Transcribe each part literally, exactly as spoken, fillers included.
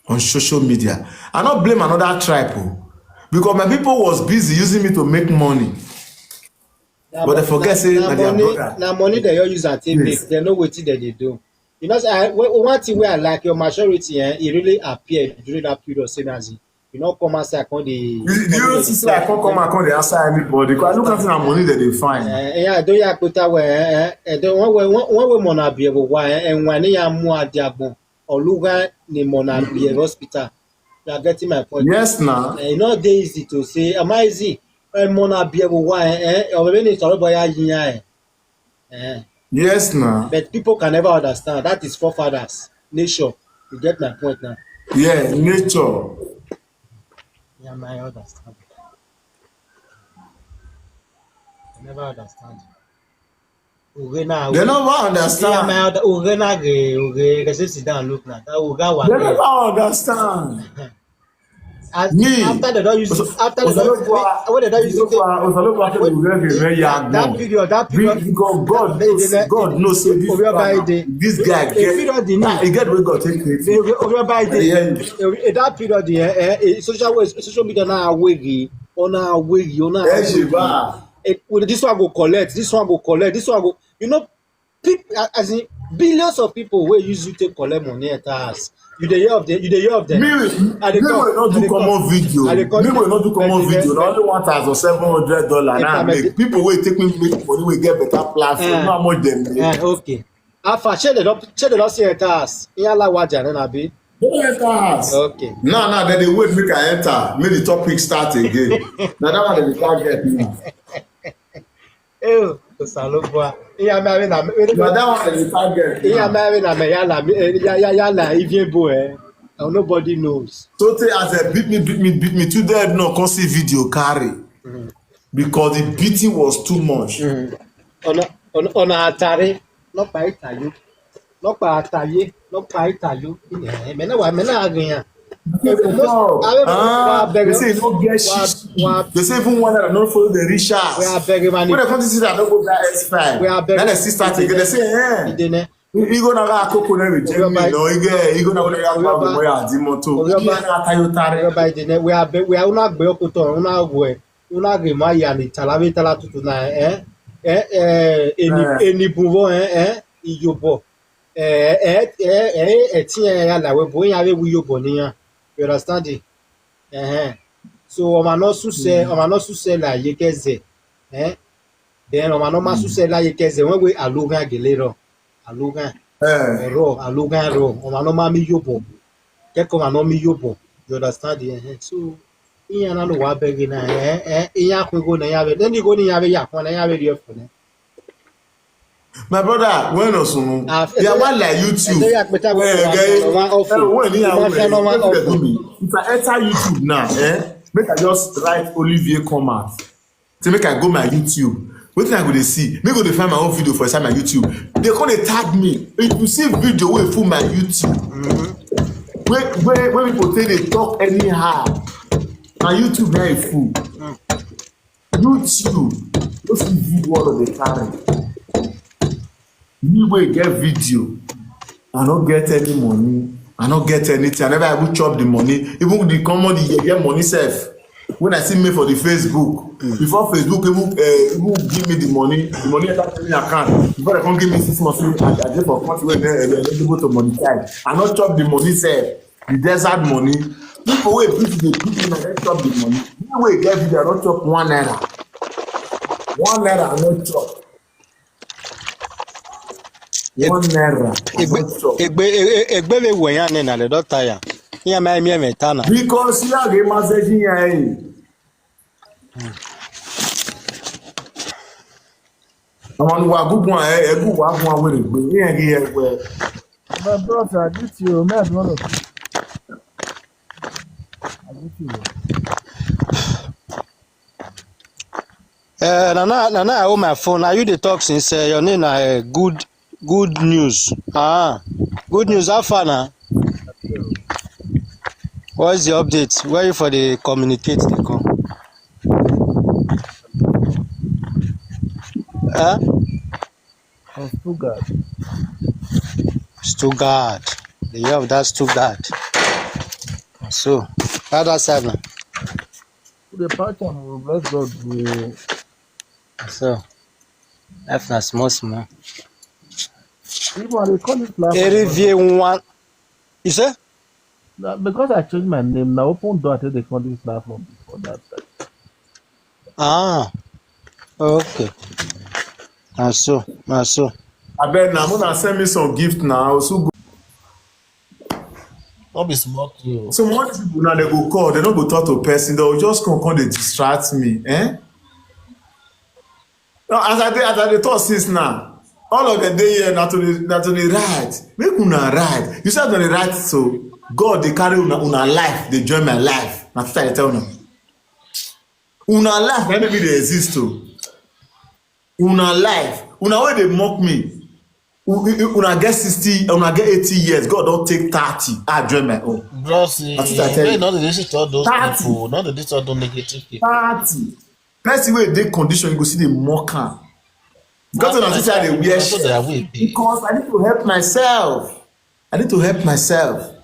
on social media. I no blame another tribe o, because my people was busy using me to make money. But they forget say na their brother. Na money they all use and take make. They know wetin they dey do. You know, say, I, one thing where I like your maturity, eh, it really appeared during that period. Say, as you know, come and say I come the. You, you see, say I come, come and come the answer anybody. Because I look at the money that they find. Eh, eh, yeah, do ya put away. Eh, eh, eh, do one way, one, one way mona be able why, eh, and when ya mu adiagbon, oluga ni mona be hospital. You are getting my point. Yes, now. Eh, you know, they easy to say, am I easy? Eh, mona be able why, eh, or maybe it's all about ya, eh. Eh. Yes, now. But people can never understand. That is forefathers, nature. You get my point now. Yeah, nature. Yeah, my understand. I never understand. They never understand. Yeah, my other, Ugena ge, Uge, they say sit down, look now. That Uga wa. They never understand. As, me, after they don't use it, after they don't, when they don't use it, Osalopo, Osalopo, after the very young that period, that period, because God knows, God knows, say this guy get, he get where God take it. That period, eh, eh, social, social media now away, on our way, on our way. This one go collect, this one go collect, this one go, you know, people, as in billions of people wey use you take collect money enter house. You dey hear of them, you dey hear of them. Me, I dey come, me wey no do common video. Me wey no do common video. Na only one thousand seven hundred dollar now make. People wey take me make money wey get better platform. You know how much dem make. Eh, okay. Alpha, shey they don, shey they don see enter house? Iyala waja na abi. Don't enter house. Okay. Now, now that they wait make I enter, make the topic start again. Now that one they target me. Eh, Osalobua. Iya me ave na me. But that one is target. Iya me ave na me yala me, eh, ya, ya, yala even boy, eh. And nobody knows. So tey as they beat me, beat me, beat me, today no come see video carry. Because the beating was too much. Ona, ona, ona atare, no pa itayo. No pa ataye, no pa itayo. Eh, me na wa, me na agiyan. They say no get shishi. They say even one that no follow the rishas. We are begging money. When they come to see that, don't go buy S five. We are begging. Then they see start again. They say, eh. You go na ga koko na reject me. No, you go, you go na ga koko na reject me. We are be-, we are una gbe okuto, una gwe. Una gbe ma ya ni tala ve tala tutu na, eh? Eh, eh, eni, eni buvo, eh, eh? Iyobo. Eh, eh, eh, eh, eh, ti, eh, ya la we bo ya ve wi yobo ni ya. You understand it? Eh, eh. So, ọmọ náà sùsẹ, ọmọ náà sùsẹ la ye kẹzẹ. Eh? Then ọmọ náà máa sùsẹ la ye kẹzẹ. Wọ́n wé àlógán gèlè rọ. Àlógán. Eh. Rọ, àlógán rọ. Ọmọ náà máa mi yóbọ̀. Kẹ́kọ̀ọ́ ọmọ náà mi yóbọ̀. You understand it? Eh, eh. So, ìyẹn náà ló wà bẹ́ẹ̀ gẹ́gẹ́ náà. Eh, eh, ìyẹn àpéjọ náà yà bẹ́ẹ̀. Then you go ní yà bẹ́ẹ̀ yà fún ẹ, yà bẹ́ẹ̀ rí ẹ fún ẹ. My brother, when Osun, ah, yeah, why like YouTube? Eh, guy, eh, when you are, if I enter YouTube now, eh, make I just write Olivier Comas. Say make I go my YouTube. Wetin I go dey see? Me go dey find my own video for inside my YouTube. They come dey tag me. If you see video wey full my YouTube, wey, wey, wey people take dey talk anyhow, na YouTube na e full. YouTube no fit view all of the time. Me wey get video, I no get any money. I no get anything. I never even chop the money. Even the common, the yeye money sef. When I see me for the Facebook, before Facebook even, eh, even give me the money, the money enter my account. Before they come give me six months, I, I dey for country wey dey, eh, eligible to monetize. I no chop the money sef. The desert money. People wey beat dey beat me, I don chop the money. Me wey get video, I don chop one naira. One naira, I no chop. One naira, I no chop. Egbe, egbe, egbe, egbe ve we ya ne na le do ta ya. Ya ma mi me ta na. Because ya ge ma se ji ya e. Àwọn wa gúngun ẹ, ẹ gún wa gún àwọn èrè gbé, ní ẹ̀rí ẹgbẹ́. My bros, I greet you. Me, I do all of you. I greet you. Eh, na, na, na, na, I hold my phone. Now you dey talk since, eh, your name na, eh, good, good news. Ah, good news. How far now? What's the update? Where you for the communicate dey come? Huh? From Stuttgart. Stuttgart. The year of that Stuttgart. So, how that seven? The pattern will bless God. We So, life na small small. Even they call it platform. Area V one. You say? Na because I change my name now. Open door, I take the call this platform for that side. Ah, okay. Na so, na so. Abeg, na una send me some gift now. So No be small thing. some of these people now they go call, they no go talk to person, they will just come come they distract me. Eh? No, as I dey as I dey talk since now, all of them dey here na to dey na to dey ride. Make una ride. You see as una dey ride so, God dey carry una una life, dey join my life. Na so I dey tell una. Una life na maybe dey exist o. Una life, una wey dey mock me. U- u- Una get sixty, una get eighty years. God don take thirty. I join my own. Bros, eh, That's what I tell no, you. Not the listen to all those Thirty. People. Not the listen to all those negative people. Thirty. Person wey dey condition, you go see the mock am. Because una see say I dey wear That's what they shirt. are weak. Because I need to help myself. I need to help myself.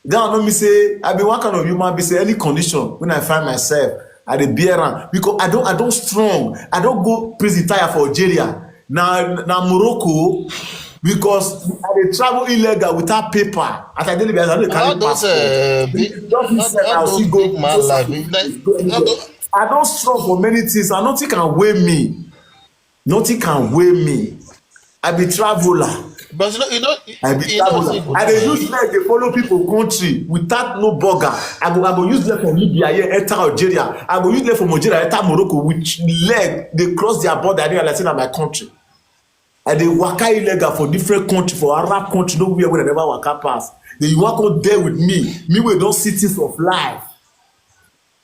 That one no mean say I be one kind of human being. Say any condition when I find myself, I dey bear am because I don't I don't strong. I don't go prison tire for Algeria. Now now Morocco because I dey travel illegal without paper. As I dey Libya, I don't carry All those, passport. uh, big, Just be all, said, all I'll those still go. Big man Just life. go It's like, go anywhere. all those, I don't strong for many things. And nothing can weigh me. Nothing can weigh me. I be traveler. But you know, you know, I be you know, traveler. I dey use leg dey follow people country without no burger. I go I go use leg from Libya here enter Algeria. I go use leg from Algeria enter Morocco with leg dey cross their border. I realize say na my country. I dey waka illegal for different country, for Arab country, nowhere wey I never waka pass. Then you wan come there with me, me wey don see things of life.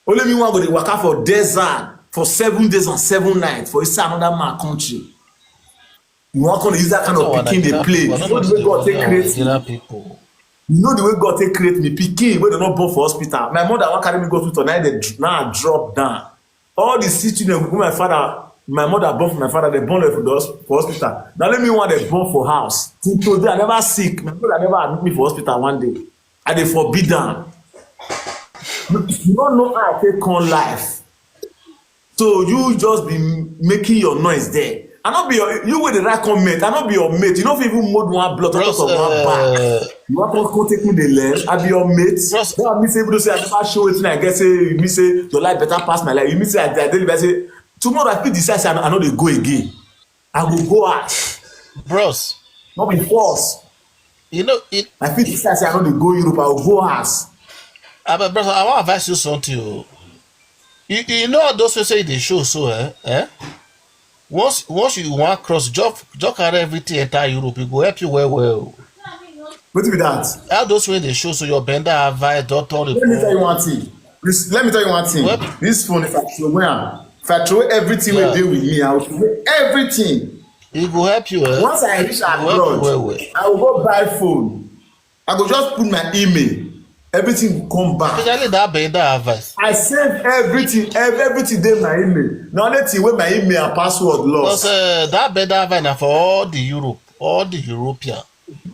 Only me wan go dey waka for desert for seven days and seven nights for inside another man country. You wan come dey use that kind of So, pikin dey Nigerian play. people, You I know don't the way God want to take create me. Nigerian people. You know the way God take create me. Pikin wey dem no born for hospital. My mother wan carry me go hospital. Now they dr- now I drop down. All the sick children wey my father, my mother born for my father, they born for the hos- for hospital. Now let me one they born for house. Till today I never sick. My mother never admit me for hospital one day. I dey forbid am. You don't know how I take on life. So you just be making your noise there. I not be your, you with the right comment. I not be your mate. You don't even mode one block. Talk Bros, of one back. uh, You want to come take me the lens? I be your mate. Bros- Don't me say people say I never show it. I guess say you me say your life better pass my life. You me say I, I deliver. I say tomorrow I fit decide say I, I no dey go again. I go go house. Bros, Not be force. You know, it, I fit decide say I no dey go Europe. I go go house. I mean, brother, I want to advise you something. Oh. You, you know those who say they show so, eh? Eh? Once once you want cross, just just carry everything enter Europe, it go help you well well. Wetin be that? How those wey dey show so your bender advice, doctor Let me tell you report. One thing. This, let me tell you one thing. Well, This phone, if I throw away, am, if I throw away everything Yeah. wey dey with me, I will throw away everything. It go help you. Eh? Once I reach It go help you abroad, well well. I will go buy phone. I go just put my email. Everything will come back. Especially that bender advice. I save everything. Ev- Everything dey my email. Na only thing wey my email and password Because lost. Uh, that bender advice na for all the Europe, all the European.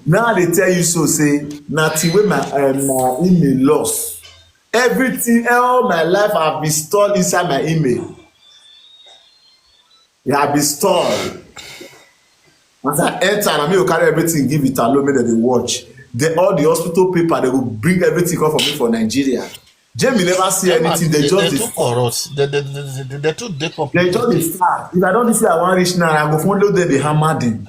Now I dey tell you so say na thing wey my uh, my email lost. Everything, all my life, I have been stored inside my email. They have been stored. As I enter, na me go carry everything give Italo make dem dey watch. The, all the hospital paper, they go bring everything come for me for Nigeria. Jamie never see anything. They They, just they dey too corrupt. They they they, they, they too dey they complicated. just dey start. If I don see I wan reach now, I go follow them dey hammer them.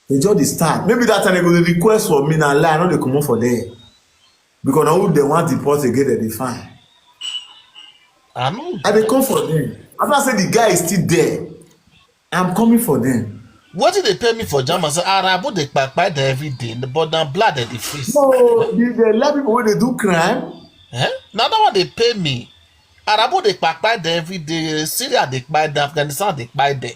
They just dey start. Maybe that time they go dey request for me na lie. I no dey comot for there because na who they want deport again, they dey find. I know. I dey come for them. As I say the guy is still there, I'm coming for them. Wetin dey pay me for German? Say Arabu dey kpakpa dem every day, but na blood dem dey face. So the, the let people wey dey do crime, Eh? Na that one dey pay me. Arabu dey kpakpa dem every day. Syria dey kpai dem. Afghanistan dey kpai dem.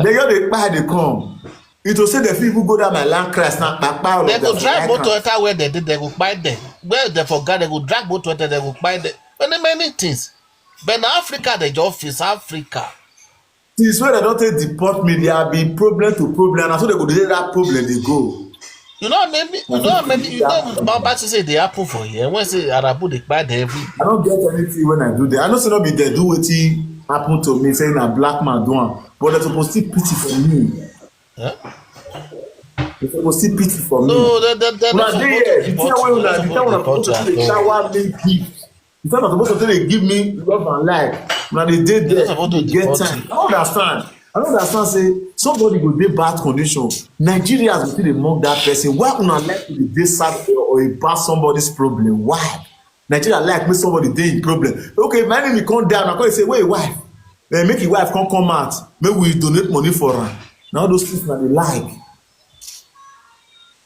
they just dey kpai dey come. It will say they fit even go down my land class now, kpakpa all They of go them. drag motor enter where they dey. They go kpai dem. Where they for God, they go drag motor enter. They go kpai dem. Many many things. But na Africa they just face Africa. Since when they don take deport me, they have been problem to problem. Na so they go dey that problem dey go. You know, maybe you know, maybe you know, Baba say they happen for here. When say Arabu they buy the every. I don't get anything when I do that. I know say not be they do wetin happen to me. Say na black man do am, but they suppose still pity for me. Huh? They suppose still pity for me. No, that that that. Una dey here. The thing wey una, the thing wey una suppose to dey shower me gift. The time una suppose to dey give me love and life. Una dey dey there. Suppose to Get deport time. You. I don't understand. I don't understand. Say somebody go dey bad condition. Nigerians go still dey mock that person. Why una like to dey sad or, or about somebody's problem? Why? Nigeria like make somebody dey in problem. Okay, my enemy come down. I come say, wait, wife. Then make his wife come come out. Make we donate money for her. Now those things na dey like.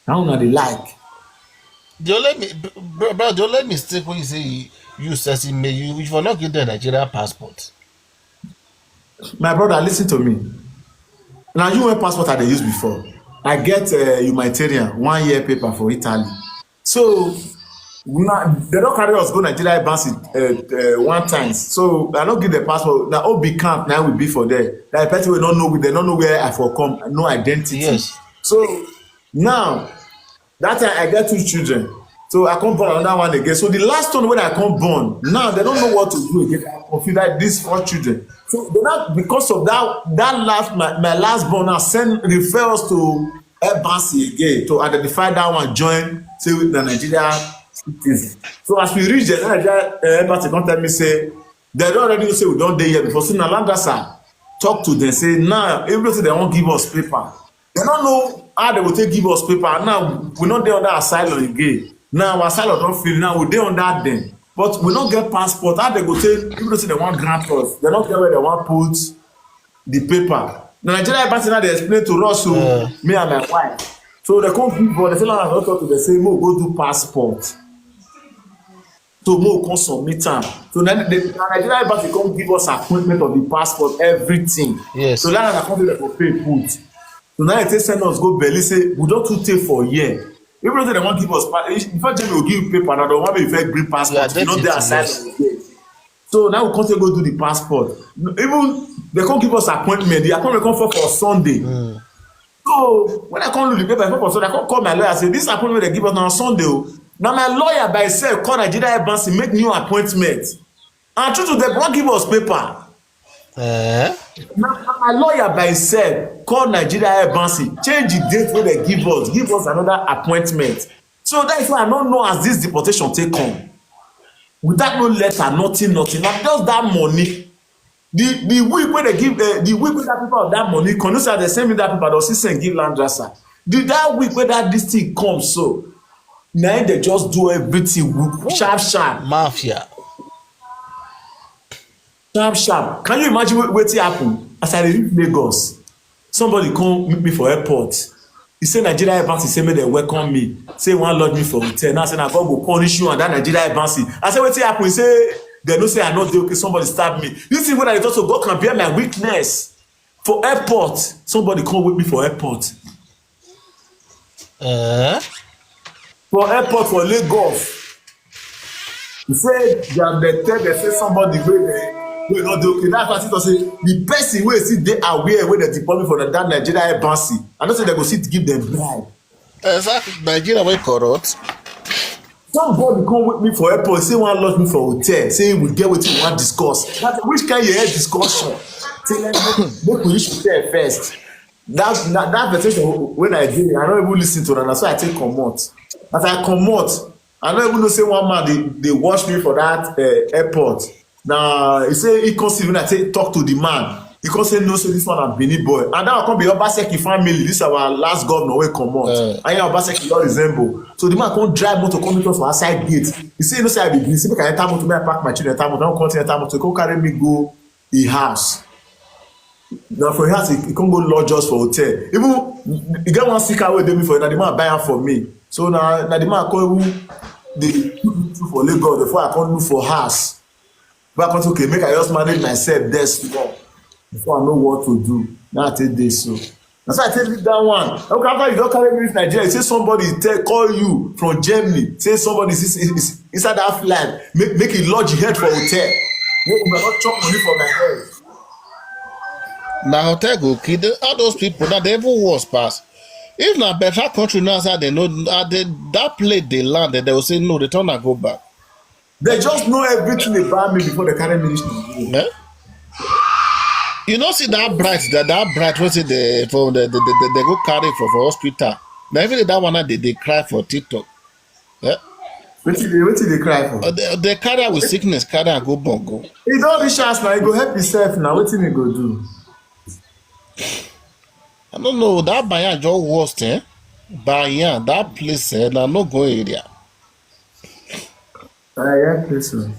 Now una dey like. The only mi- bro, bro, the only mistake when you say you, you says in me, you if you not give them Nigeria passport. My brother, listen to me. Now you went passport I dey use before. I get uh, humanitarian one year paper for Italy. So now they don't carry us go Nigeria embassy uh, uh, one time. So I don't give the passport. Now O B camp now will be for there. That person will not know. They don't know where I for come. No identity. Yes. So now that time I get two children. So I come born another one again. So the last one when I come born, now they don't know what to do again. I confuse that these four children. So they not because of that that last my, my last born now send refer us to embassy again to identify that one join say with the Nigeria citizen. So as we reach the Nigeria uh, embassy, come tell me say they don't already know say we don't dey here before. So na Landasa talk to them say now everything they won't give us paper. They don't know how they will take give us paper. Now we not dey under asylum again. Now our asylum don't fill. Now we dey under them, but we not get passport. How they go take? People say they want grant us. They not get where they want put the paper. The Nigeria embassy now they explain to us, so Uh. me and my wife. So they come give us. They say, "No, I don't talk to." They say, "Mo go do passport." So mo come submit am. So then the the Nigeria embassy come give us appointment of the passport, everything. Yes. So that I come to the for pay put. So now they take send us go Berlin. Say we don't too take for a year. Even though they want give us pa- before they will give you paper now, they want me to bring passport. Yeah, You know that's they it, assign yes. us again. So now we come to go do the passport. Even they come give us appointment. The appointment come for for Sunday. So when I come do the paper, I come for Sunday, I come call my lawyer. Say this appointment they give us now on Sunday. Oh. Now my lawyer by himself call Nigeria embassy make new appointment. And true to them, won't give us paper. Eh? Now my lawyer by himself call Nigeria embassy, change the date where they give us, give us another appointment. So that is why I don't know as this deportation take come. Without no letter, nothing, nothing. Now just that money. The the week where they give uh, the week where that people of that money, can you say they send me that paper, they'll still send give Landrasa. The that week where that this thing comes, so now they just do everything with sharp sharp. Mafia. Sharp sharp. Can you imagine what wetin happen as I dey reach Lagos? Somebody come meet me for airport. He say Nigeria embassy say make dem welcome me. Say he wan lodge me for hotel. Now say na God go punish you and that Nigeria embassy. I say wetin happen? He say dem know say I no dey okay. Somebody stab me. This thing wey I dey talk so God can bear my weakness. For airport, somebody come wake me for airport. Eh? For airport for Lagos. He say they have been tell them say somebody wey dey wey no dey okay. That's why I say the person wey still dey aware wey dey deport me for that Nigeria embassy. I know say they go still give them bribe. Exactly. Nigeria wey corrupt. Somebody come wake me for airport, say wan lodge me for hotel, say we get wetin we wan discuss. That which kind of discussion? Say let's make, make we reach hotel first. That that, that vetation when I dey, I don't even listen to that. That's why I take comot. As I comot, I don't even know say one man they, they watch me for that uh, airport. Now he say he come see when I say talk to the man. He come say no, say this one a Benin boy. And that one come be Obaseki family. This our last governor wey comot. Uh. And yeah, Obaseki don resemble. So the man come drive motor come meet us for outside gate. He say no say I be Benin. Say make I enter motor, make I pack my children enter motor. Don't continue enter motor. He come carry me go his house. Now for his house, he, he come go lodge us for hotel. Even he get one sticker wey dey me for that the man buy am for me. So now now the man come even the for Lagos before I come look for house. But I come say, okay, make I just manage myself there small before I know what to do. Now I take this so. That's why I take leave that one. Okay, after you don't carry me reach Nigeria, say somebody tell call you from Germany. Say somebody is, is, is inside that flight. Make make it lodge your head for hotel. Make una not chop money for my head. Na hotel go kill the, all those people. Now they even worse pass. If na better country now, say they know, uh, they, that plate they land, they will say no, they turn and go back. They just know everything about me before they carry me this thing. Eh? You know, see that bright, that, that bright, what's it, the, for the, the, the, the, they go carry for, for hospital. Now, even that one, they, they cry for TikTok. Eh? Wetin dey, wetin dey cry for? Uh, they, they carry am with sickness, carry am go bongo. E don reach house now, e go help himself now. Wetin e go do? I don't know. That Bayan just worst, eh? Bayan, that place, eh? Na no go area. Ah, yeah, place o.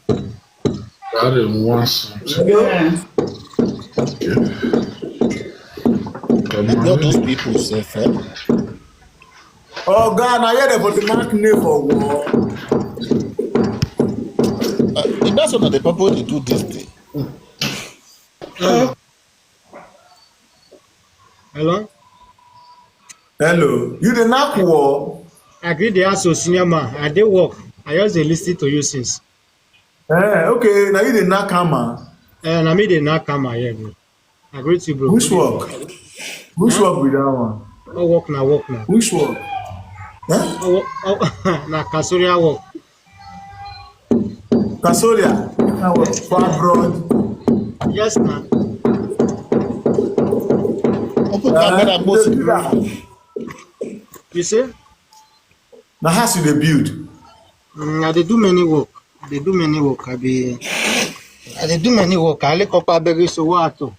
That is one something. Yeah. Okay. All those people sef, eh? Oh God, I hear dem for the mark name for war. Uh, e be so na the people dey do this thing. Hello? Hello, you dey knack war? I greet the house, senior man. I dey work. I just dey listen to you since. Eh, okay, na you dey knack hammer. Eh, na me dey knack hammer here, bro. I greet you, bro. Which work? Which work be that one? No work na work na. Which work? Eh? Oh, oh, na Kasoria work. Kasoria? Na work for abroad? Yes, na. Open my brother, boss. You say? Na house you dey build? Mm, I dey do many work. I dey do many work. I be, I dey do many work. I like up abeg so what to?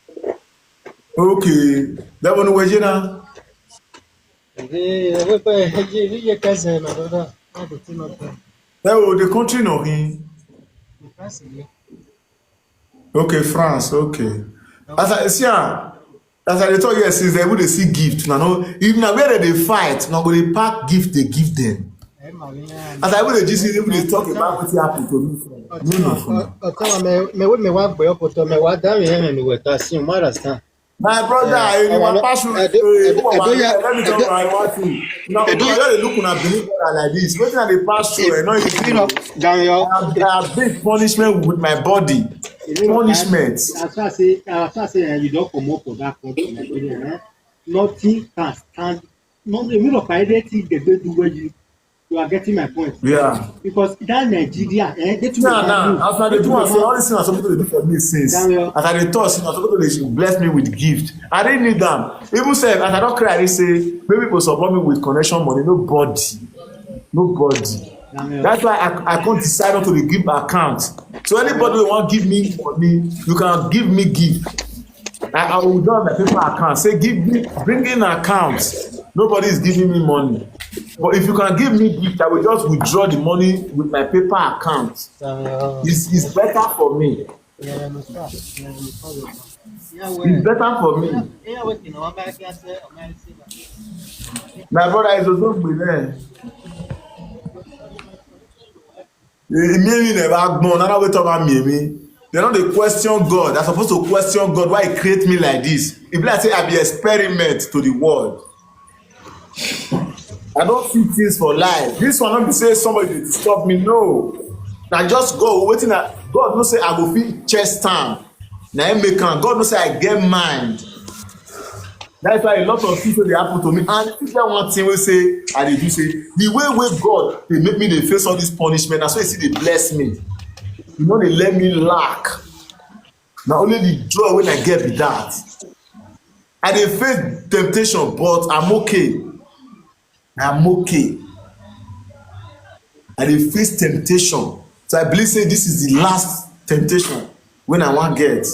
Okay. That one wey na? Eh, eh, eh, eh, eh, cousin, my brother. How the thing not done? Eh, oh, the country no hin. The cousin, yeah. Okay, France, okay. As I see, ah, as I dey talk here since, they even dey see gift. Now, no, if na where they dey fight, na go dey pack gift, they give them. As I even dey gist, even dey talk about wetin happen to me. No, no, for now. Ọtọ me me wey me wa gbẹ ọkọ tọ me wa da me he me we ta si mo understand. My brother, eh, you wan pass through. Eh, eh, let me tell you one thing. Now, you dey look una believe like this. Wetin I dey pass through, eh, no easy. Dayo. I have, I have big punishment with my body. Punishment. As I say, as I say, eh, you don comot for that country, Nigeria, eh? Nothing can stand. No, the middle of anything they go do where you, you are getting my point. Yeah. Because that Nigeria, eh, they too. Nah, nah. As I dey do am, say all these things are supposed to do for me since. Dayo. As I dey talk, say na supposed to dey bless me with gift. I didn't need them. Even say, as I don't cry, I dey say, maybe people support me with connection money. Nobody. Nobody. That's why I, I can't decide not to dey give account. So anybody who want give me money, you can give me gift. I, I will draw my paper account. Say, give me, bring in account. Nobody is giving me money. But if you can give me gift, I will just withdraw the money with my paper account. It's, it's better for me. It's better for me. My brother is also with there. Mary never born. Another way talk about Mary. They don't dey question God. They're supposed to question God why He create me like this. If like say I be experiment to the world. I don't see things for life. This one not be say somebody dey disturb me. No. Now just God, waiting at God no say I go fit chest time. Now I make am. God no say I get mind. That's why a lot of things wey dey happen to me. And if that one thing we say, I dey do say, the way wey God dey make me dey face all this punishment, na so He still dey bless me. He no dey let me lack. Na only the joy wey I get be that. I dey face temptation, but I'm okay. I'm okay. I dey face temptation. So I believe say this is the last temptation when I wan get.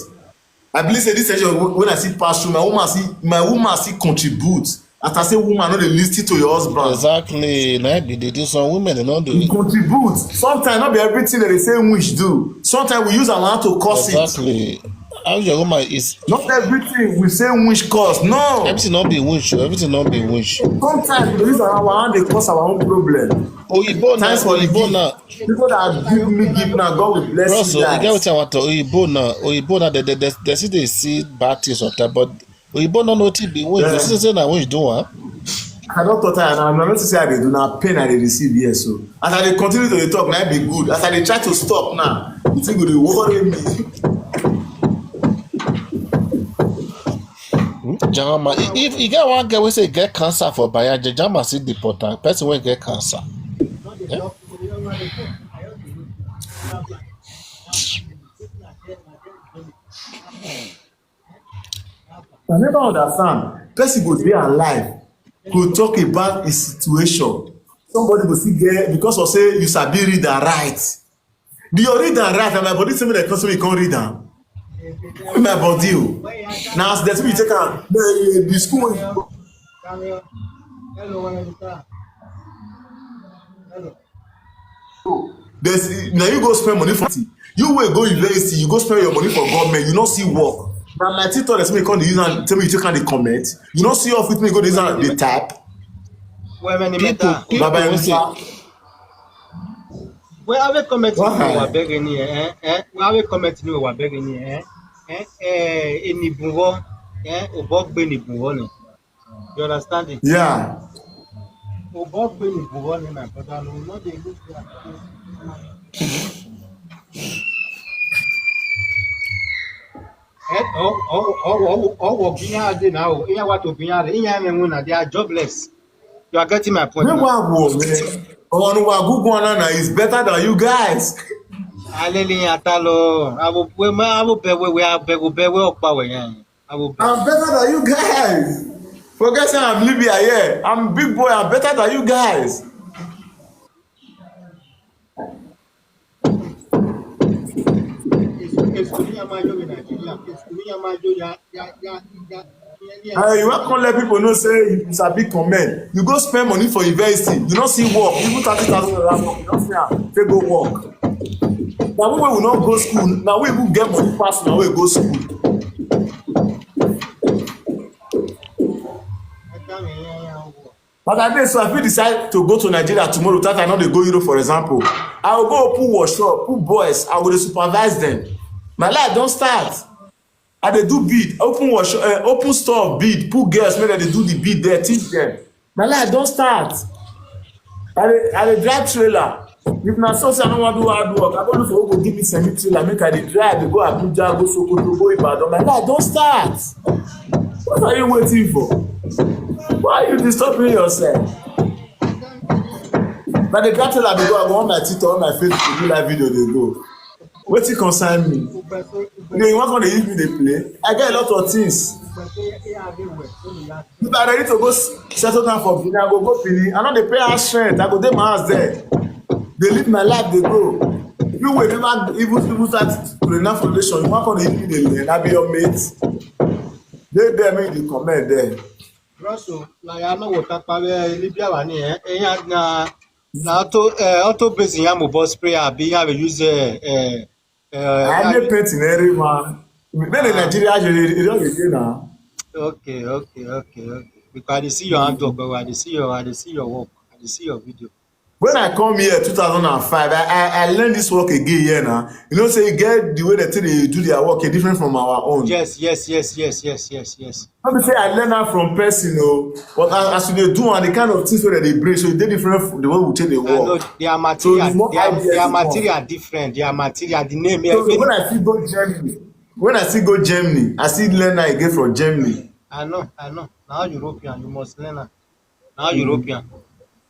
I believe say this temptation wey, when I see pass through, my woman see, my woman see contribute. As I say, woman no dey listen to your husband. Exactly. Na be the, this some women they don't do. We contribute. Sometimes not be everything that they say we should do. Sometimes we use our hand to cause it. Exactly. How your woman is. Not everything we say wish cause. No. Everything not be wish. Everything not be wish. Sometimes we use our hand to cause our own problem. Oyibo na, Oyibo na. People that give me gift now, God will bless you guys. Bros, you get wetin I want to, Oyibo na, Oyibo na, they, they, they, they see, they see bad things sometimes, but Oyibo no know wetin be wish. Yeah. You see say na wish do am. I don't thought I, I don't say I dey do na pain I dey receive here so. As I dey continue to dey talk, na be good. As I dey try to stop now, the thing go dey worry me. Jama, if you get one girl wey say get cancer for Baya, Jama still deport am. Person wey get cancer. Yeah? I never understand. Person go dey alive, go talk about his situation. Somebody go still get, because of say you sabi read and write. Do you read and write? And my body tell me that customer you can't read am. My body o. Now as the thing you take am, the, the school wey you go. There's, now you go spend money for it. You will go university, you go spend your money for government, you no see work. Now my TikTok dey tell me come dey use am, tell me you take am dey comment. You no see off with me go dey use am dey type. Women in People, matter. people Baba will say, Musa. Where are we comment ni Why? Wa beg ni eh eh. Where are we comment ni Wa beg ni eh eh eh. Eni bunwo eh. Obogbe ni bunwo ni. You understand it? Yeah. Obogbe ni bunwo ni, my brother. No, no, they look there. Eh, oh, oh, oh, oh, oh, oh, binya de now. Iya wa to binya de. Iya me wuna. They are jobless. You are getting my point. Make Now. one go, man. On Waguguana is better than you guys. Alele ya ta lo. Abo we ma abo be we we abo be we okpa we yan. Abo be. I'm better than you guys. Forget say I'm Libya here. I'm big boy. I'm better than you guys. It's it's kunya majo in Nigeria. It's kunya majo ya ya ya ya. Uh, you wan come let people know say you sabi comment. You go spend money for university. You no see work. Even thirty thousand naira work. You no see am. Take go work. Na we wey we no go school. Na we even get money pass. Na we go school. But I dey so I fit decide to go to Nigeria tomorrow. That I no dey go Europe, for example. I go go open workshop, put boys. I go dey supervise them. My life don start. I dey do bead, open workshop, uh, open store of bead, put girls make dem dey do the bead there, teach them. My life don start. I dey I dey drive trailer. If na so say I no wan do hard work, I go look for who go give me semi trailer make I dey drive dey go Abuja, go Sokoto, go Ibadan. My life don start. What are you waiting for? Why are you disturbing yourself? Na the car trailer dey go, I go on my TikTok, on my Facebook, do live video dey go. Wetin concern me? You wan come dey use me dey play? I get a lot of things. If I ready to go s- settle down for Benin, I go go Benin. I no dey pay house rent. I go dey my house there. Dey live my life dey go. You wey never even even start to dey learn foundation, you wan come dey use me dey learn? I be your mate. Dey there make you dey comment there. Russell, like I know what Takpa Libya one eh. Eh ya na na auto eh auto base ya mo boss prayer abi ya we use eh eh. I dey painting every man. Make the Nigeria you dey you don dey dey now. Okay, okay, okay, okay. Because I dey see your handwork, but I dey see your I dey see your work, I dey see your video. When I come here two thousand and five, I, I, I learned this work again here now. You know, say you get the way they take dey do their work is different from our own. Yes, yes, yes, yes, yes, yes, yes. Not be say I learn that from person, oh, but as, as you dey do and the kind of things wey they dey bring, so e dey different from the way we take dey I know work. their So material, the more their, ideas their you come. Material different, their material, the name, So everything. When I still go Germany, when I still go Germany, I still learn that again from Germany. I know, I know. Now European, you must learn am. Now European,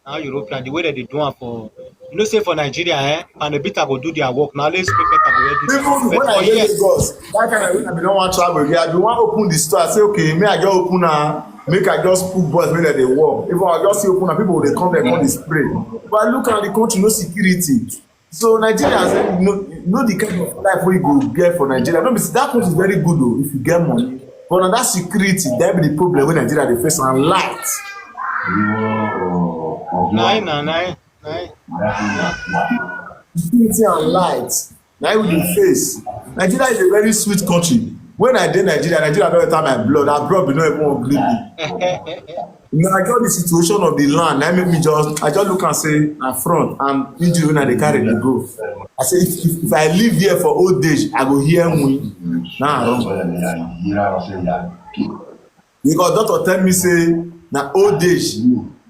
now European, the way that they do am for, you know, say for Nigeria, eh, and the better go do their work. Now let's prepare to be ready. Even But when I for dey here, Lagos, that time when I bin don wan travel again, I bin wan open the store. I say, okay, may I just open am, make I just put boys make dem dey work. If I just see open am, people go dey come there come dey spray. But I look at the country, no security. So Nigerians eh, know, know the kind of life wey you go get for Nigeria. No be say that country is very good o if you get money. But na that security, that be the problem wey Nigeria dey face and light. nine na nine, nine. Security and light. Na im we dey face. Nigeria is a very sweet country. When I dey Nigeria, Nigeria don enter my blood. Abroad, we no even wan gree me. Na just the situation of the land na make me just I just look am say na front and injury wey I dey carry dey go. I say if, if, if I live here for old age, I go hear win. Na I run. Because doctor tell me say na old age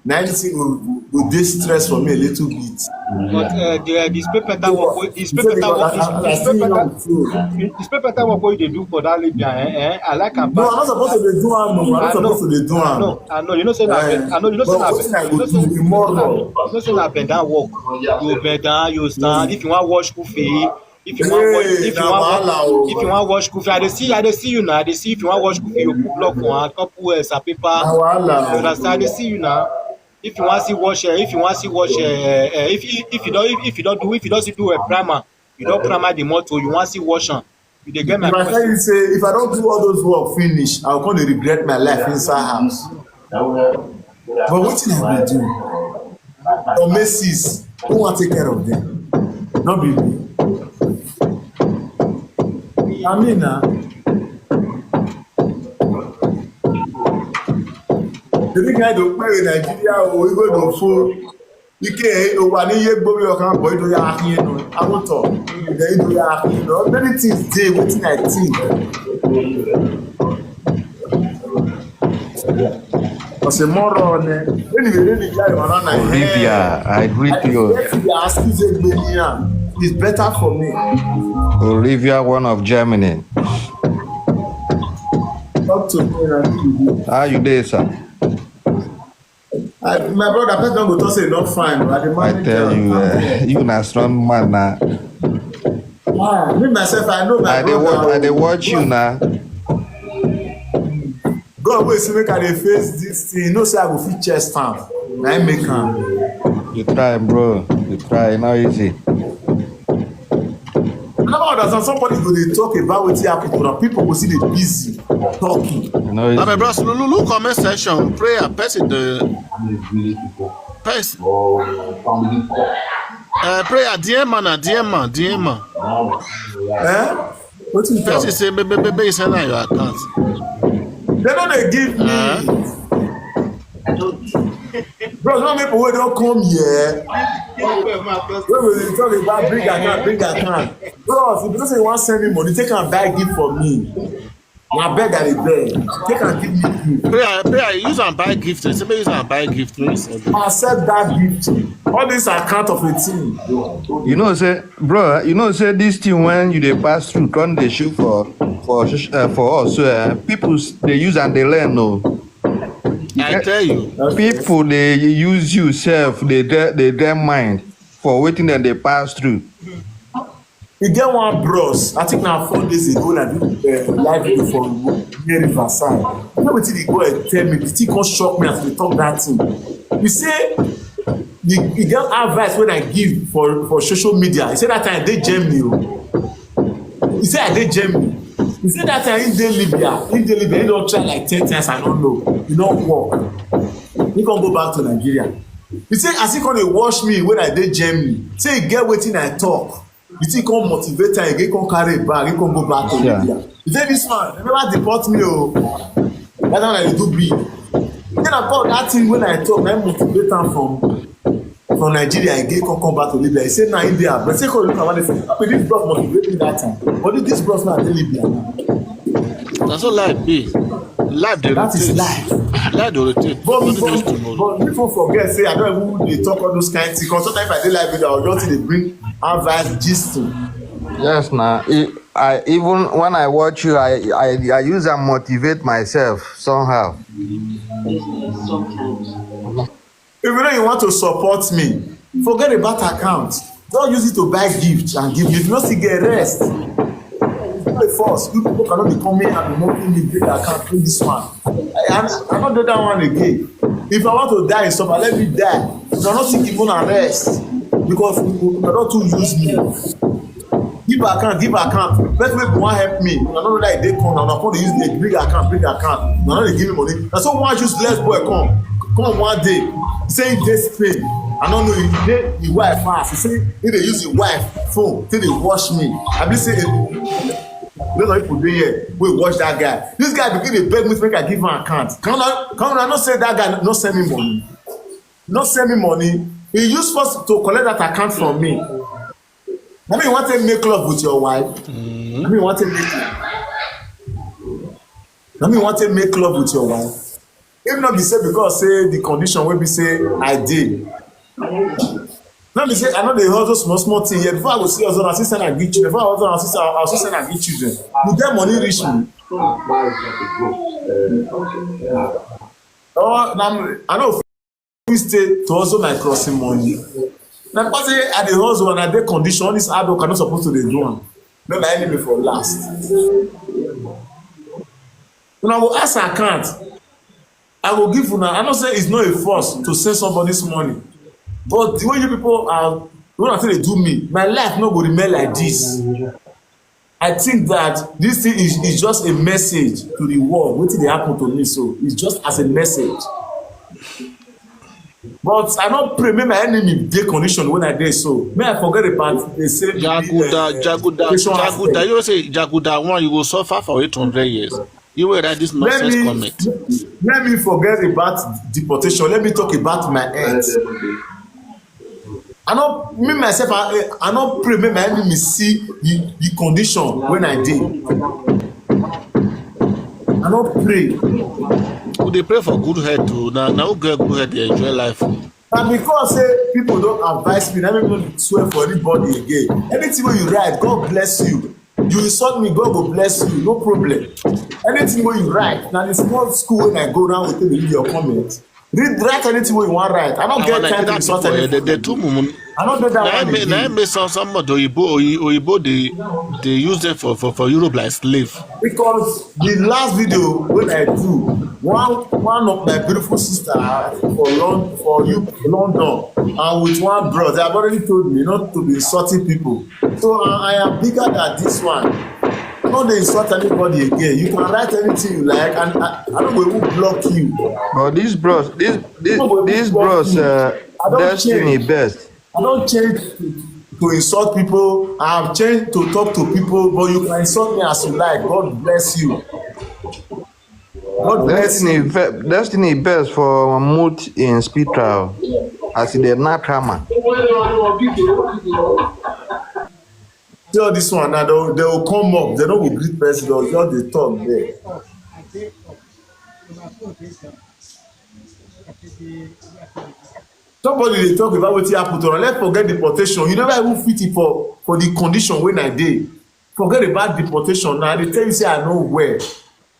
Na anything go go dey stress for me a little bit. But uh, the, uh, the spray pepper work, wey- the spray pepper work, the, the spray pepper, the spray pepper work wey you dey do for that Libya, eh, eh, I like am. No, I'm not supposed to dey do am. No, I'm not supposed to dey do am. No, I know. You know say na, I know. You know say na, you know say na bend down work. You bend down, you stand. If you wan wash kufi, if you wan wash, if you wan wash, if you wan wash kufi, I dey see, I dey see you now. I dey see if you wan wash kufi, you put block for hand, come put uh, paper. You understand? I dey see you now. If you wan see wash, uh, if you wan see wash, uh, uh, if if you don if, if you don do if you don see do a primer, you don primer the motor, you wan see wash am. You dey get my question? If I tell you say if I don do all those work finish, I go come dey regret my life inside house. But wetin I go do? Or Macy's, who wan take care of them? No be me. I mean na. Èmi kan ẹ̀dùn pé Nàìjíríà o, ìwé ìdò fún ike òwà ní iye gbórí ọkàn bọ̀ ìdó ya akin ẹnu. Àwòtọ̀ ìdè ìdó ya akin ẹnu. Many things dey wetin I think. Ọ̀sẹ̀ mọ́rọ̀ ọ̀nẹ́. Anyway, anyway, yeah, you are not like, Olivia, I greet you. Yes, you are still a billionaire. It's better for me. Olivia, one of Germany. Talk to me. How you dey, sir? I, my brother, person don go talk say e no fine. I dey I manage tell am. You, uh, you na strong man na. Ah, me myself, I know my I dey brother. watch, I dey Oh. Watch you na. God wey see make I dey face this thing, you know say I go fit chest am. Na him make am. You try, bro. You try. No easy. I never understand. Somebody go dey talk about wetin happen to am. People go still dey busy talking. No easy. Abeg, bros, look, look comment section. Prayer, person the person. Uh, prayer, D M man, na D M man, D M man. Eh? Wetin you talk? Person say, baby, baby, send out your account. They no dey give me. Uh, Bro, no people wey don come here. Wey we dey talk about bring account, bring account. Bro, if you know say you wan send me money, take am buy gift for me. Na beg I dey beg. Take am give me gift. Prayer, prayer, use and buy gift. Say, use and buy gift. Please. Accept that gift. All this account of a thing. You know say, bro, you know say this thing when you dey pass through, come dey show for for soc- uh, for us. So uh, people s- dey use and dey learn. No, I tell you. People dey use you self. They dey they dey mind for wetin dem dey pass through. E get one bros, I think na four days ago, na do uh, live video for near Riverside. You know wetin the boy tell me? The thing come shock me as we talk that thing. He say the e get advice wey I give for for social media. He say that time I dey Germany o. He say I dey Germany. He say that time he dey Libya. He dey Libya. He don try like ten times. I don't know. E no work. He come go back to Nigeria. He say as he come dey watch me when I dey Germany, say e get wetin I talk. The thing come motivate am again, come carry a bag, he come go back to Libya. He say this man, they never deport me o. That time I dey do big. Then I call that thing when I talk, na him motivate am from from Nigeria again, come come back to Libya. He say na India, but say come look at one thing. Be this bros motivate me that time, but this this bros now dey Libya now. That's what life be. Life dey That is rotate. Life. Life dey rotate. But Nobody before, knows tomorrow. But before forget say I don't even dey talk all those kind things. Because sometimes if I dey live video, I will just dey bring advice gist to. Yes, na. I, I even when I watch you, I I, I use and motivate myself somehow. If you know you want to support me, forget about account. Don't use it to buy gift and give me. If you no still get rest, it's not a force. You people cannot be coming and be mocking me, bring account, bring this one. I, I, I don't do that one again. If I want to die in suffer, let me die. You cannot still give una rest because you, you cannot too use me. Give account, give account. Person wey wan help me, una no know that e dey come, una come dey use dey bring account, bring account. Una no dey give me money. Na so one useless boy come, come one day, say he dey Spain. I no know, he dey him wife house. He say he dey use him wife phone take dey watch me. I be say, eh, those of people dey here wey watch that guy. This guy begin dey beg me make I give him account. Come on, come on, I know say that guy no send me money. No send me money. He use first to collect that account from me. Na me you want to make love with your wife? Na me you want to make. Na me you want to make love with your wife? If not be say because say the condition wey be say I dey. No be say I no dey hustle small small thing yet. Before I go see hustle, I see send am give children. Before I hustle, I see send, I see send am give children. You get money reach me. Oh, na I no fit stay to hustle my crossing money. Na because say I dey hustle and I dey condition, all this hard work I no suppose to dey do am. No, my enemy for last. Una go ask account. I go give una. I know say it's not a force to send somebody's money, but the way you people are, when I say they do me, my life no go remain like this. I think that this thing is, is just a message to the world. What did happen to me? So it's just as a message. But I don't pray make my enemy dey condition when I dey so. May I forget about the same Jaguda, uh, Jaguda, Jaguda. You say Jaguda one, you go suffer for eight hundred years. You will write this nonsense me, comment. Let me forget about deportation. Let me talk about my health. I no, me myself, I, I no pray make my enemy see the, the condition when I dey. I no pray. We dey pray for good health too. Now, now get good health, dey enjoy life. Na because say people don advise me, na me no swear for anybody again. Anything wey you write, God bless you. You insult me, God go bless you, no problem. Anything wey you write, na the small school wey I go round with, you your comment. Read, write anything wey you wan write. I no get time to insult anybody. They too mumu. I no do that one again. Na im make some, some of the oyibo, oyi- oyibo dey dey use them for for for Europe like slave. Because the last video wey I do, one one of my beautiful sister for Lon for you London and with one bros, they have already told me not to be insulting people. So I, I am bigger than this one. I no dey insult anybody again. You can write anything you like, and I, I no go even block you. But these bros, these these, these bros, uh, I don't destiny change. Best. I don't change to, to insult people. I have changed to talk to people, but you can insult me as you like. God bless you. God bless you. Destiny, ve- destiny best for mood in spirit as e dey knack hammer. See all this one now, they, they will come up. They no go greet person. They will just dey talk there. Somebody dey talk about wetin happen to am. Let's forget deportation. You never even fit it for for the condition wey I dey. Forget about deportation now. I dey tell you say I no well.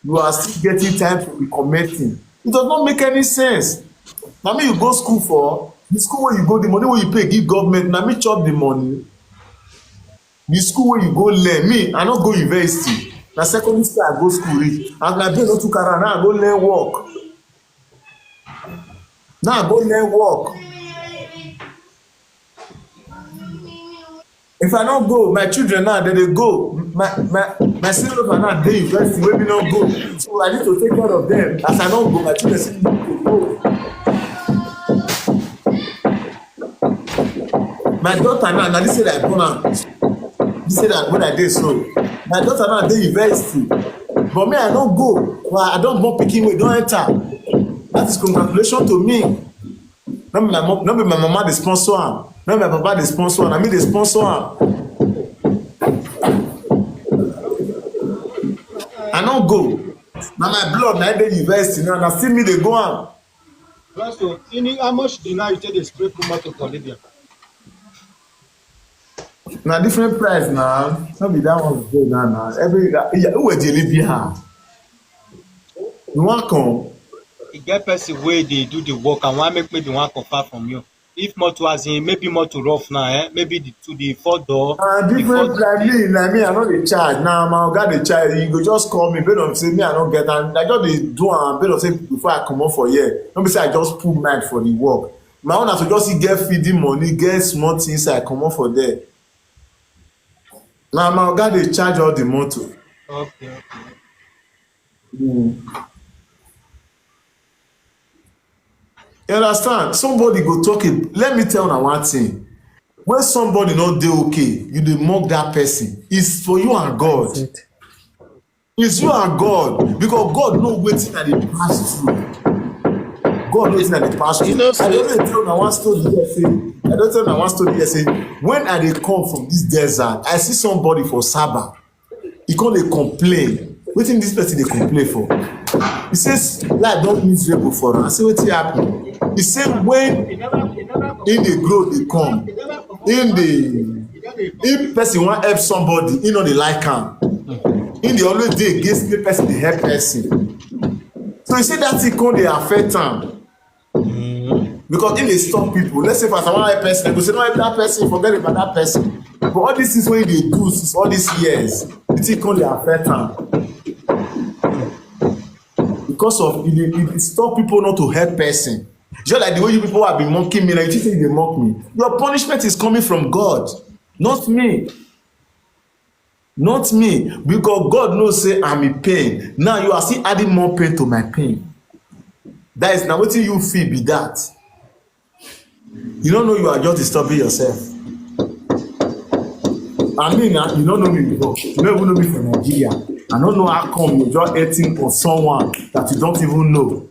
You are still getting time to be commenting. It does not make any sense. Na me you go school for? The school wey you go, the money wey you pay give government, na me chop the money. The school wey you go learn, me I no go university. Na secondary school I go school reach. As my brain no too carry am, now I go learn work. Now I go learn work. If I no go, my children now, they dey go. My my my senior daughter now dey university wey me no go. So I need to take care of them. As I no go, my children still need to go. My daughter now, na this year I born am. This year that when I dey so, my daughter now dey university. But me, I no go. Well, I don born pikin wey don enter. That is congratulations to me. No be my mom, no be my mama dey sponsor am. No be my papa dey sponsor am. Na me dey sponsor am. I no go. Na my blood na dey university now. Na still me dey go am. Pastor, ini how much did now you take dey spray Kumato for Libya? Na different price na. No be that one go now na. Every yeah, who dey Libya? You wan come? E get person wey dey do the work and wan make maybe wan confirm from you. If motor as in maybe motor rough now, eh? Maybe the to the four door. Na different like me, like me, I no dey charge. Na my oga dey charge. You go just call me, based on say me I no get, and I just dey do am based on say before I comot for here. No be say I just put mind for the work. My own na to just see get feeding money, get small things I comot for there. Na my oga dey charge all the motor. Okay, okay. Mm. You understand? Somebody go talk it. Let me tell una one thing. When somebody no dey okay, you dey mock that person. It's for you and God. That's it. It's you and God, because God know wetin I dey pass through. God know wetin I dey pass through. You know, I don tell una one story here say, I don tell una one story here say, when I dey come from this desert, I see somebody for Saba. He come dey complain. Wetin this person dey complain for? He says life don miserable for am. I say wetin happen? He say when he dey grow dey come, he dey, if person wan help somebody, he no dey like am. He dey always dey against make person dey help person. So he say that thing come dey affect am. Because if they stop people, let's say for example, one person, they go say no, help that person, forget about that person. But all these things when they do since all these years, the thing come dey affect am. Because of it, it, it stop people not to help person. Just like the way you people have been mocking me, like you think they mock me. Your punishment is coming from God, not me. Not me, because God knows say I'm in pain. Now you are still adding more pain to my pain. That is now wetin you feel be that. You don't know, you are just disturbing yourself. I mean, uh, you don't know me before. You don't even know me from Nigeria. I don't know how come you're just hating on someone that you don't even know.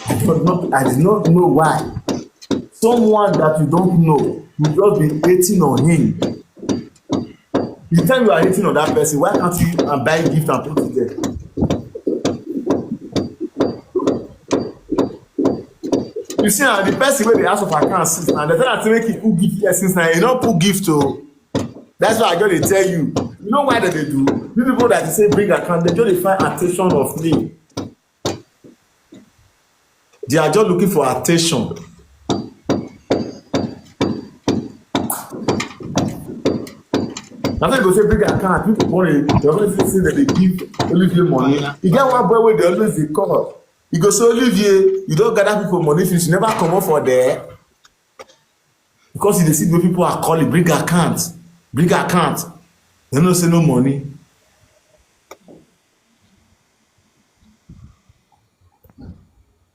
I don't know. I did not know why. Someone that you don't know, you just be hating on him. The time you are hating on that person, why can't you and buy gift and put it there? You see, now the person wey dey ask of account since now, the time I make it who give yes since now, you don't put gift o. That's why I just dey tell you. You know why dem dey do? You people that say bring account, they just dey find attention of me. They are just looking for attention. Na so you go say bring account, people born a, they always say that they give Olivier money. You get one boy wey dey always dey call. You go say, Olivier, you don gather people money finish, you never comot for there. Because you dey see the way people are calling, bring account, bring account. They no say no money.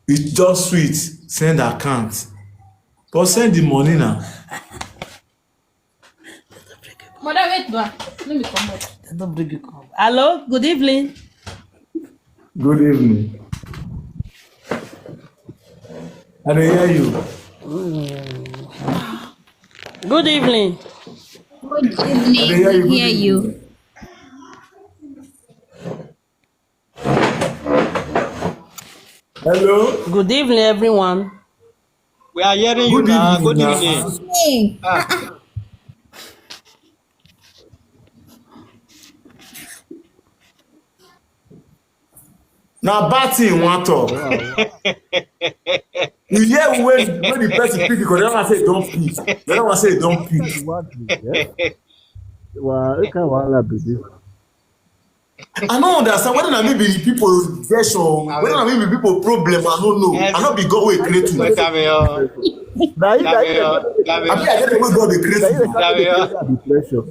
It just sweet, send account. But send the money now. Mother, wait, ma. Let me come up. They don't bring you come. Hello, good evening. Good evening. I dey hear you. Good evening. Good evening. We hear you. Hello. Good evening, everyone. We are hearing you now. Good evening. Hey. Ah. Na bad thing you wan talk. You hear when when the person pick because the other one say don't pick. The other one say don't pick. Wow, what kind of wahala be this? I no understand whether na me be the people version, whether na me be people problem. I no know. I no be God wey create you. Cameo. Na you na Cameo. you I Cameo. be I get the way God dey create na you you. dey carry the depression.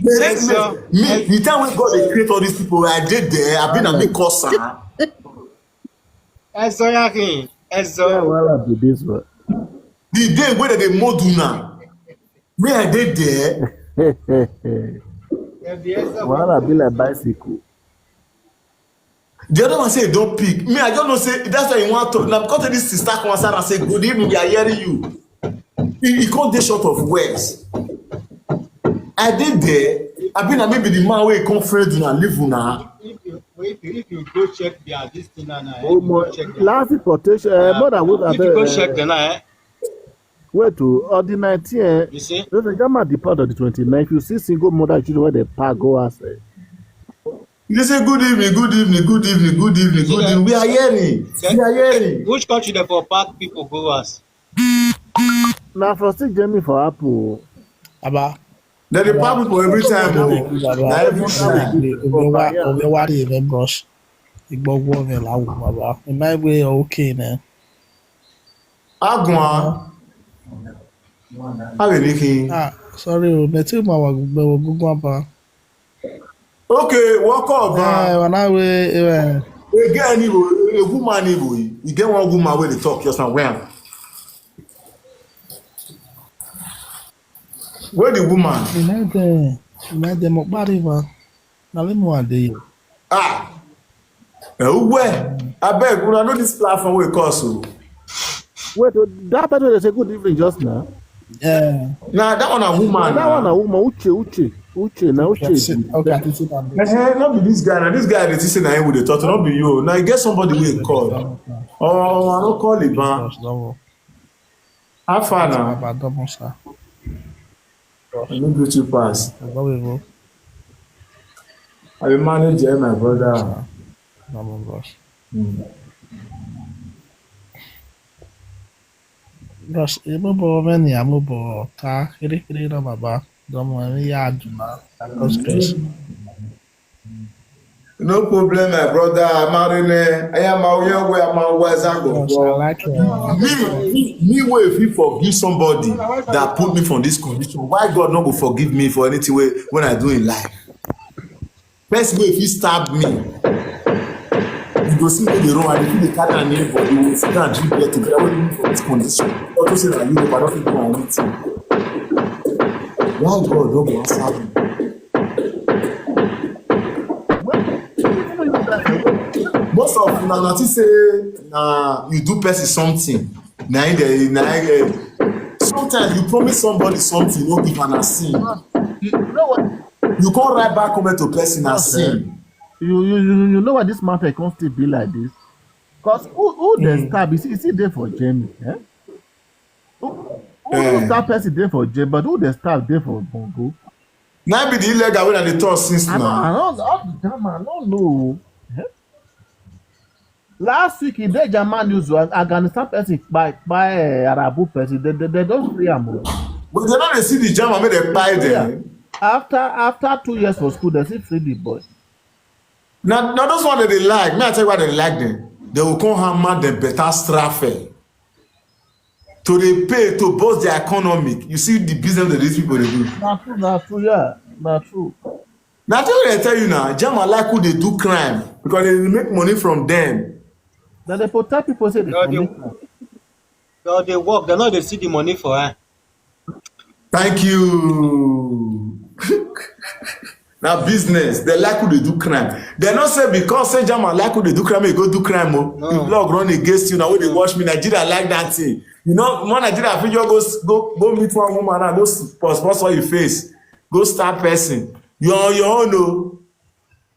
The rest me, me the time wey God dey create all these people, I dey there. I be na me cause am. Ẹ sọ yá kí n. Ẹ What kind of sọ. wahala be this one? The day wey dem dey mold una, me I dey there. Ẹ bí ẹ sọ. Wahala be like bicycle. The other one say e don pick. Me I just know say that's why you wan talk. Na because say this sister come outside and say good evening, we are hearing you. He, he come dey short of words. I dey there. I be na me be the man wey come friend una leave una. If you if you if you go check their this thing now, now, eh, you Omo, go check their. last importation, uh, mother would have If you go uh, check them now, eh, wait to on the nineteen. Eh, you see. Those are Jama depart on the twenty-ninth. If you see single mother children where they pack go as eh. You dey say good evening, good evening, good evening, good evening, good evening. We are hearing. We are hearing. Which country dem for pack people go house? Na for still Jamie for Apple. Aba. Dem dey pack people every time o. Na every time. Omewa omewa dey even brush. Igbogbo ọmọ la wo baba. Ima igbe okay na. Agua. How you looking? Ah, sorry o. Meti ma wa gbogbo ogungun apa. Okay, walk up. Eh, Uh, wana we eh. again, Igbo, a woman Igbo. You get one woman wey dey talk just now. Where? Where the woman? Imagine, imagine mo pariwo. Na le mo ade. Ah. Eh, where? Abeg, una know this platform wey cause o. Wait, oh, that person they say good evening just now. Eh, Na that one na woman. That one na Na. Woman Uche Uche. Uche, na Uche. Okay, I think sit down there. Eh, no be this guy. Na this guy dey say na him we dey talk to. No be you. Na you get somebody wey call. Oh, I no call him, man. Yes, no more. How far now? Baba, double, sir. I no do too pass. No, we go. I be manager, my brother. Double, boss. Mm. Boss, ebo bo many amo bo ta kiri kiri na baba. Domo mi ya juma. That's Chris. No problem, my brother. Amarine, I am a young way, I'm a wise and Yes, I go. like it. Me, me, me wey fit forgive somebody that put me from this condition. Why God no go forgive me for anything wey, when I do in life? Person wey fit stab me, you go see me dey run and if you dey carry am near body, you sit down drink beer together wey me for this condition. Auto say na you, I don't fit do anything. Why God no go answer me? Most of una na think say na you do person something, na him dey, na him dey. Sometimes you promise somebody something, no give am, na sin. You know what? You come write back comment to person, na sin. You you you you know what this matter can still be like this? Because who who dey stab? You see, you see dey for Germany, eh? Who who Eh. stab person dey for Germany, but who dey stab dey for Bongo? Na be the illegal wey I dey talk since I don't, I now. don't, all the German, I don't know. Eh? Last week, in the German news, was Afghanistan person by by uh, Arabu person, they, they, they don't free him. Oh. But they no dey see the German make dem kpai them. After after two years for school, they still free the boy. Na na those one that they like. Me I tell you why they like them. They will come hammer them better strafe to dey pay to boost their economic. You see the business that these people dey do. Na true, na true, yeah, na true. Na thing wey I tell you now, German like who dey do crime because they dey make money from them. Then they protect people say they No, they- commit crime. No, they work. They know they see the money for her. Thank you. Na business. They like who dey do crime. They no say because say German like who dey do crime, you go do crime. Oh. No. If law run against you, now wey dey watch me, Nigeria like that thing. You know, one Nigeria fit just go s- go go meet one woman and go s- sponsor your face, go stab person. You are on your own, oh.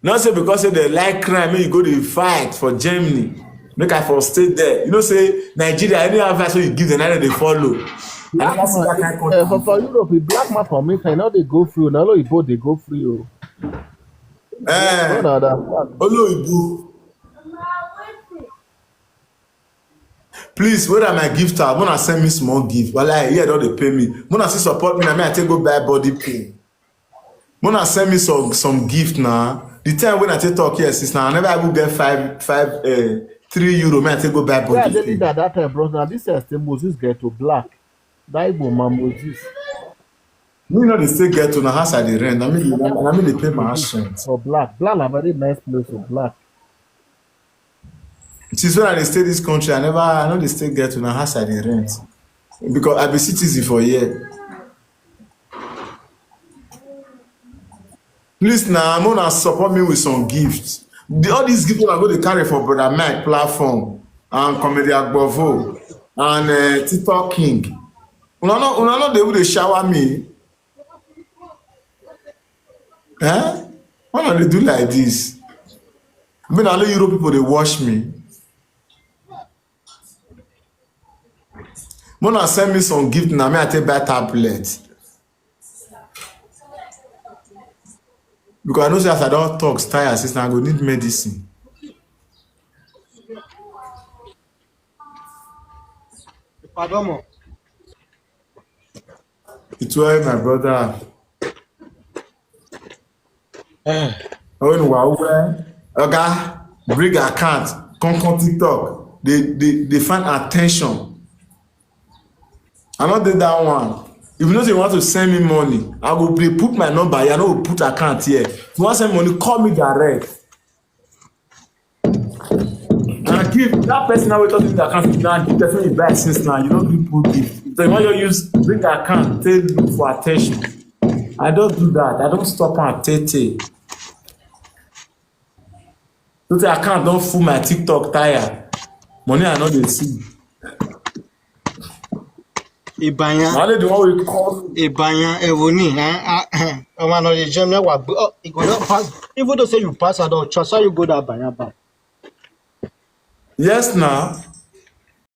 Not say because say they like crime, make you go dey fight for Germany. Make I for stay there. You know say Nigeria, any advice wey you give them, na dem dey follow. I never see that kind of Uh, for, for Europe, a black man for me, I know they go free. Now you both they go free. Oh. Eh, No, no, that. Oloyibo. Please, whether my gift out, wanna send me small gift. But like, yeah, don't they pay me. Wanna see support me, I mean, I take go buy body pain. Wanna send me some some gift now. The time when I take talk here, since now I never even get five five uh, three euro. Man, I take go buy Where I body did pain. That that time, bro. Now this is the Moses get to black. That Igbo man Moses Me not the state get to the house I dey rent. I mean, I mean they pay my house rent. for black. Black na very nice place for black. Since when I dey stay this country, I never, I know the state get to the house I dey rent because I be citizen for here. Please now, I'm gonna support me with some gifts. The, all these gifts I go to carry for Brother Mike platform and Comedy Agbovo and uh, TikTok King. Una no, una no dey even dey shower me. Eh? Why not they do like this? I mean, I know Europe people they watch me. Mona send me some gift now. Me I take buy tablet because I know say as I don't talk, tire since I go need medicine. Pardon me. It's well, my brother. When wow, oga, bring account, come come TikTok. They they they find attention. I not did that one. If you know say you want to send me money, I go be put my number here. I no go put account here. If you want send money, call me direct. And give that person now we talking the account now. Give person you buy since now. You don't give good gift. So you want to use bring account, take look for attention. I don't do that. I don't stop at tete. So the account don't fool my TikTok tire. Money I know they see. Ibanyan, Na only the one wey call. Ibanyan, Evoni, eh? Ah, eh. Ọmọ náà lè jẹ́ mẹ́wàá gbé. Oh, e go don pass. Even though say you pass, I don transfer you go that Ibanyan bank. Yes, na.